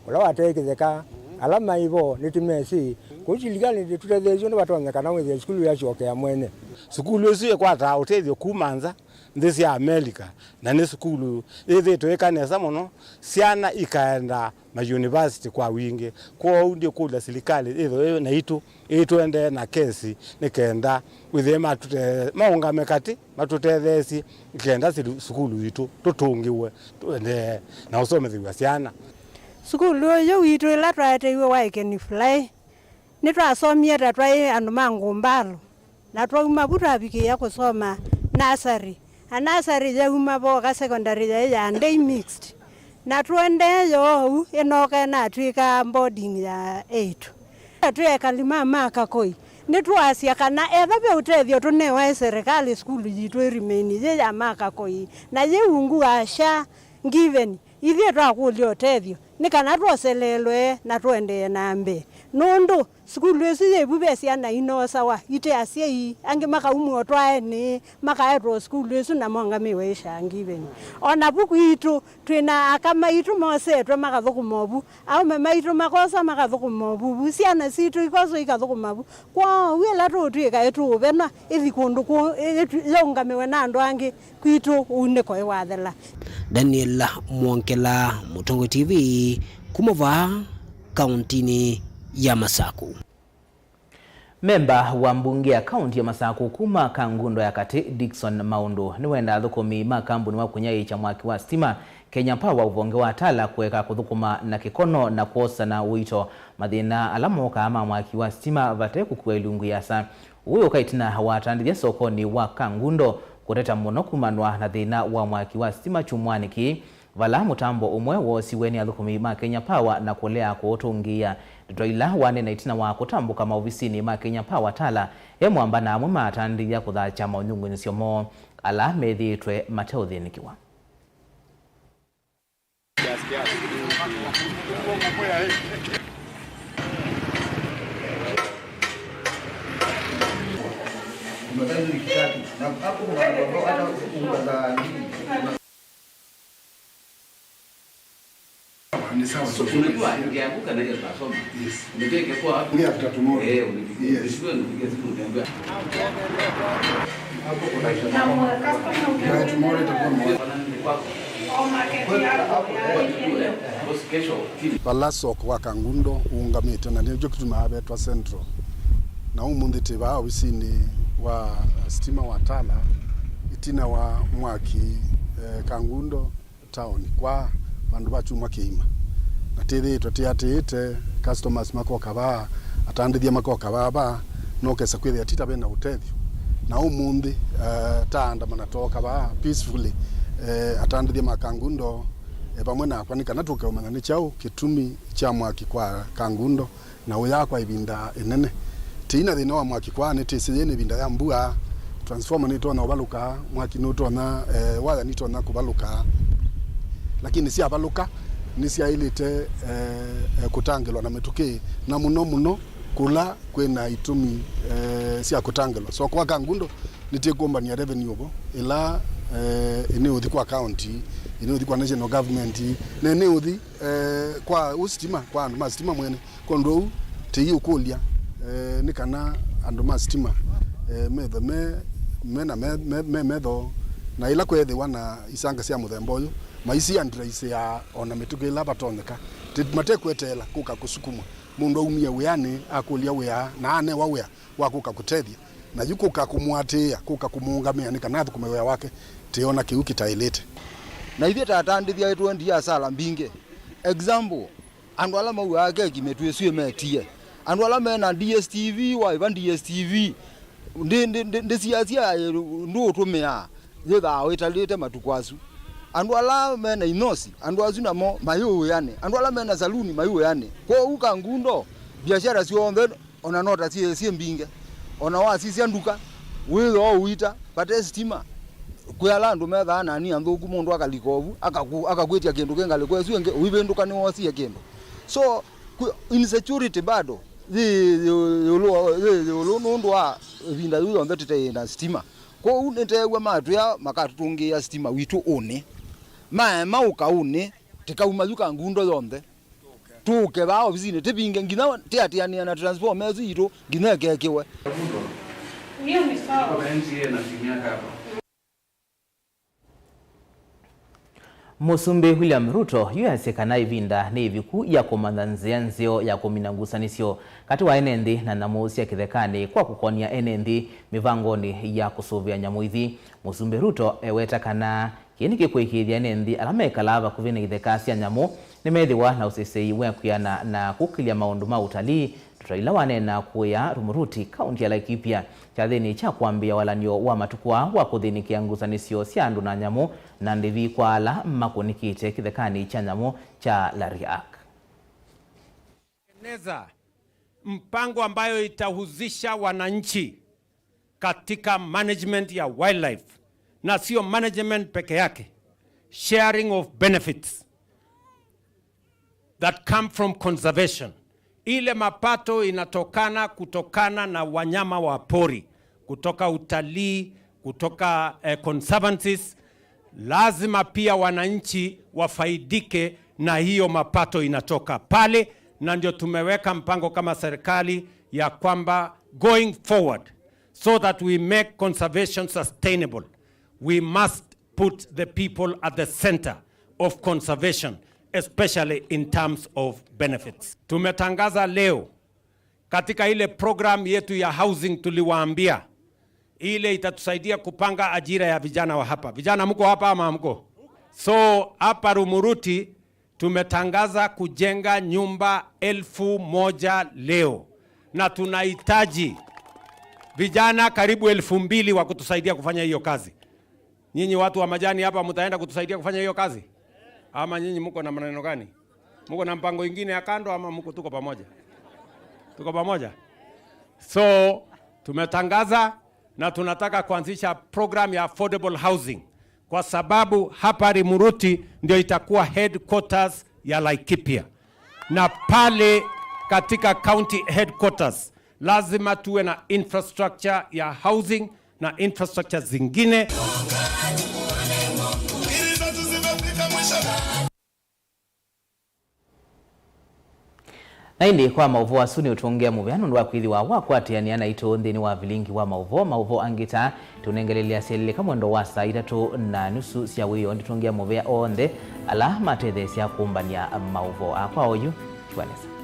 ũla watee kĩtheka, ala maĩ vo nĩtũmesĩ. Kũu silikalĩ ndĩtũtetheesye ũndũ vatonyeka kana wĩthĩe sukulu yasyokea mwene. Sukulu ĩsu ĩkwataa ũtethyo kuma nza, nthĩ sya Amelika, na nĩ sukulu yĩthĩĩtwe ĩka nesa mũno, syana ikaenda mayunivasiti kwa wingĩ. Kwoou ndikũlya silikalĩ ĩthĩwe naitũ ĩtũendee na kesi nĩ kenda wĩthĩe matũte-, maũngame katĩ matũtetheesye nĩ kenda silu-, sukulu witũ tũtũngĩwe tũendee na ũsomethew'a syana. Sukulu ũyũ witũ ĩla twaeteiwe wa I Can Fly, nĩtwasomie ta twaĩ andũ ma ngũmbalũ. Na twauma vu twavikĩĩa kũsoma nasarĩ. Na nasarĩ yauma voka secondary yaĩ ya day mixed. Na tũendee yoou ĩnoka ĩnatw'ĩka boarding ya eĩtu. Twĩ ekali ma Makakoi, nĩtwaasya kana ethĩwa ve ũtethyo tũnewa ĩ serikali, sukulu yitũ ĩ remain yĩ ya Makakoi, na yĩ ungu wa Sha Given, ithyĩ twakũlya ũtethyo nĩ kana twoseleelwe na tũendee na mbee. Nũndũ sukulu ĩsu yĩ vu ve syana inoosawa, ite asyai, angĩ makaumw'a ũtwaenĩ, makaetwa o sukulu ĩsu na mongamĩwe ĩ Sha Given. O na vu kwitũ, twĩ na aka maitũ mosetwe makathũkũma o vu, aũme maitũ makosa makathũkũma o vu, vu syana sitũ ikosa ikathũkũma vu. Kwoou ĩla tũũtw'ĩka ĩtũũvenwa, ĩthi kũndũ kũũ, ĩ-, ĩtu-, yĩũngamĩwe na andũ angĩ, kwitũ ũunĩko ĩwathela. Daniel Mwongela, Mũtongoi T V, kuma vaa kaũntinĩ ya Masakũ. Memba wa mbunge ya kaũnti ya Masakũ kuma Kangundo ya Katĩ, Dickson Maũndũ, nĩwendaa athũkũmi ma kambuni wa kũnyaĩĩkya mwaki wa sitima, Kenya Power, ũvonge wa Tala, kũeka kũthũkũma na kĩkono na kwosana ũito mathĩna ala mokaa ma mwaki wa sitima vate kũkua ilungu ĩasa. Ũu ũka ĩtina wa atandĩthya sokonĩ wa Kangundo Kũteta mũno kumanwa na thĩna wa mwaki wa sitima kyumwanĩ kĩĩ, vala mũtambo ũmwe woosiwe nĩ athũkũmi ma Kenya Power na kũlea kũũtũngĩĩa. Ndeto ila waneena ĩtina wa kũtambũka maovisinĩ ma Kenya Power Tala e mwamba na amwe maatandĩĩa kũthaakya maũnyungunyĩsyo moo ala methĩĩtwe mateũthĩnĩkĩwa. Ni sawa. So, unajua, ningeanguka na hiyo tunasoma. Yes. Ndio ingekuwa wapi? Ndio after tomorrow. Eh, unipigie. Yes. Usiwe unipigie simu, uniambie. Hapo kuna shida. By tomorrow itakuwa mwa- Vala soko wa Kangundo ũũngamĩte, na nĩkyo kĩtumaa vetwa Central. Na ũmũnthĩ twĩ vaa ovisinĩ wa sitima wa Tala, ĩtina wa mwaki, eh, Kangundo town kwa vandũ va kyumwa kĩima. Na twĩthĩĩtwe twĩatĩĩte, customers makoka vaa, atandĩthya makoka vaa, vaa, na ũkesa kwĩthĩa ti ta vena ũtethyo. Na ũmũnthĩ, eh, taandamana twooka vaa peacefully, eh, atandĩthya ma Kangundo, eh, vamwe nakwa, nĩ kana tũke ũmanya nĩ kyaũ kĩtumi kya mwaki kwa Kangundo na ũyaa kwa ĩvinda ĩnene. Tĩi na thĩna wa mwaki kwa nĩ tĩsĩ yĩ nĩ ĩvinda ya mbua, transformer nĩtonya ũvalũka, mwaki nũtonya, eh, waya nitonya kũvalũka. Lakini syavalũka, nĩsyaĩlĩte, eh, eh, kũtangĩlwa na mĩtũkĩ, na mũno mũno kũla kwĩna itumi, eh, sya kũtangĩlwa. So kwa Kangundo, nĩtĩkũmbania revenue vo, ĩla, eh, ĩnĩũthi kwa county, ĩnĩũthi kwa national government, na ĩnĩũthi, eh, kwa ũsitima, kwa andũ ma sitima mwene. Kwondũ ũu, tĩiũkũlya, eh, nĩ kana andũ ma sitima, eh, metho me, me na me, me, me metho, na ĩla kweethĩwa na isanga sya mũthemba ũyũ, maisiandĩlaisĩaa o na mĩtũkĩ ĩla vatonyeka, ti-, matekweteela kũka kũsukumwa. Mũndũ aumie wĩanĩ, akũlya wĩa, na anewa wĩa wa kũka kũtethya, na yu kũka kũmũatĩĩa, kũka kũmũũngamĩa nĩ kana athũkũme wĩa wake, tĩona kĩu kĩtaĩlĩte. Na ithyĩ ta atandĩthya nĩtwendie asala mbingĩ. Example, andũ ala mauaa keki mĩtũ ĩsu ĩmetie. Andũ ala mena D S T V, waĩva D S T V, ndi, ndi, ndi, ndĩsiasya, ndũũtũmĩaa, yĩthaa ĩtalĩte matukũ asu. Andũ ala mena inyosi, andũ asu namo mayĩ wĩanĩ. Andũ ala mena saluni mayĩ wĩanĩ. Kwoou Kangundo, biashara syonthe, ona no ta syĩ, syĩ mbingĩ. Ona wasisya nduka, wĩthoo ũita, vate sitima. Kwĩ ala andũ methaa nani anthũku, mũndũ akalika ovu, akaku-, akakwĩtya kĩndũ kĩ ngalĩko ĩsu ĩngĩ, ũivĩndũka nĩwosie kĩndũ. So, kwĩ insecurity bado yĩ, yĩ, yĩũlũ, yĩ, yĩũlũ nũndũ wa ĩvinda yĩu yonthe tũte na sitima. Kwoou nĩteew'a matwĩa makatũtũngĩĩa sitima witũ ũnĩ. Maema ũka ũnĩ, tĩkauma yu Kangundo yonthe. Tũke vaa ovisinĩ, tĩvinge nginya tĩatĩanĩa na transformer ĩsu yitũ nginya ĩkekĩwe. Hiyo ni sawa. Wananchi yeye na timu yake hapa. Mũsumbĩ William Ruto yu easya kana ĩvinda nĩ ĩviku ya kũmantha nzĩa nzeo ya kũmina ngusanĩsyo katĩ wa ene nthĩ na nyamũ sya kĩthekanĩ kwa kũkonia ene nthĩ mĩvangonĩ ya kũsũvĩa nyamũ ithi. Mũsumbĩ Ruto eweta kana kĩĩ nĩkĩkũĩkĩĩthya ene nthĩ ala mekalaa vakuvĩ na itheka sya nyamũ nĩmethĩwa na ũseseĩ wa kwĩana na kũkĩlya maũndũ ma ũtalii, ndeto ila waneena kũya Rumuruti, kaunti ya Laikipia, kyathĩnĩ kya kwambĩĩa walan'yo wa matukũ aa wa kũthĩnĩkĩa ngusanĩsyo sya andũ na nyamũ na ndĩvi kwa ala makũnĩkĩte kĩthekanĩ kya nyamũ kya Lariak. Tengeneza mpango ambayo itahusisha wananchi katika management ya wildlife, na sio management peke yake, sharing of benefits that come from conservation, ile mapato inatokana kutokana na wanyama wa pori, kutoka utalii, kutoka, eh, conservancies, lazima pia wananchi wafaidike na hiyo mapato inatoka pale, na ndio tumeweka mpango kama serikali ya kwamba going forward, so that we make conservation sustainable, we must put the people at the center of conservation, especially in terms of benefits. Tumetangaza leo katika ile program yetu ya housing, tuliwaambia ile itatusaidia kupanga ajira ya vijana wa hapa. Vijana, mko hapa ama hamko? So, hapa Rumuruti tumetangaza kujenga nyumba elfu moja leo, na tunahitaji vijana karibu elfu mbili wa kutusaidia kufanya hiyo kazi. Nyinyi watu wa majani hapa, mtaenda kutusaidia kufanya hiyo kazi? Ama nyinyi mko na maneno gani? Mko na mpango ingine ya kando ama mko, tuko pamoja? Tuko pamoja? So, tumetangaza na tunataka kuanzisha program ya affordable housing, kwa sababu hapa Rimuruti ndio itakuwa headquarters ya Laikipia, na pale katika county headquarters lazima tuwe na infrastructure ya housing na infrastructure zingine. Na ĩndĩ kwa maũvoo asu nĩ ũtũngĩa mũvea nũndũ wa kwĩthĩwa wakwatĩanĩa naitũ nthĩnĩ wa vilingi wa maũvoo. Maũvoo angĩ ta tũnengelelya syeleleka mwendo wa saa itatũ na nusu sya wĩoo. Nĩtũtũngĩa mũvea onthe ala matetheesya kũmbany'a maũvoo. Akwa oyu, kiwa nesa.